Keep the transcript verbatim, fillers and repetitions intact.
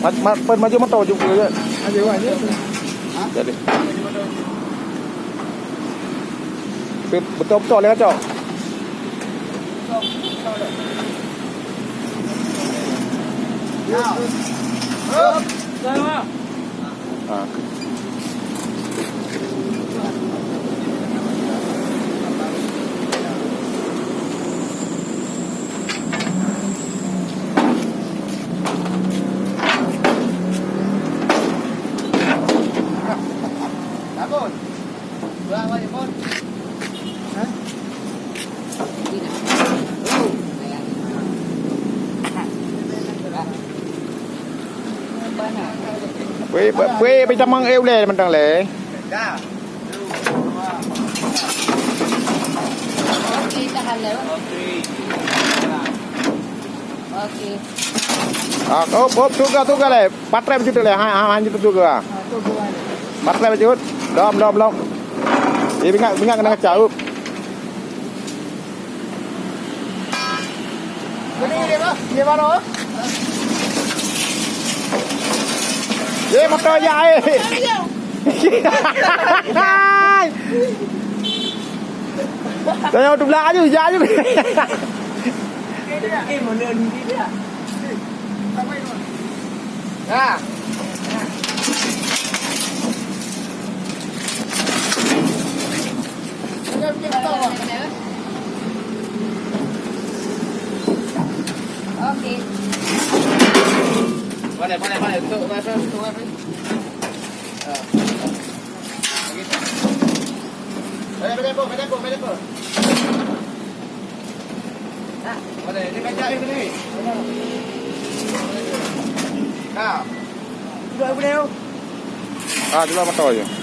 Ma-, ma-, pen maju moto jumpa je. Jadi. Betul-betul lewat cok. Ha. Bagus. Dua awak je, Bos. Ha? Pui, pui, pui, pui tamong, eh, ulèe mantong lé. Dah. Okey, tahan lé. Okey. Ah, hop, hop, tuga, tuga lé. Patrek bacut lé. Ha, ha, ha, bacut tuga. Patrek bacut. Dom, dom, dom. Eh, bingat, bingat kena kaca, up. Ini dia, Bang. Dia baru. Eh, motor ya, eh. Tanya tu belak aju, jak aju. Eh, mana ni dia? Ya. Okey. Boleh, boleh, boleh. Tutup wifi, tutup wifi. Ha. Boleh, boleh, boleh, boleh, boleh. Ha. Boleh, ni kaca ni, ni. Ha. Duduk, boleh. Ah, duduk motor je.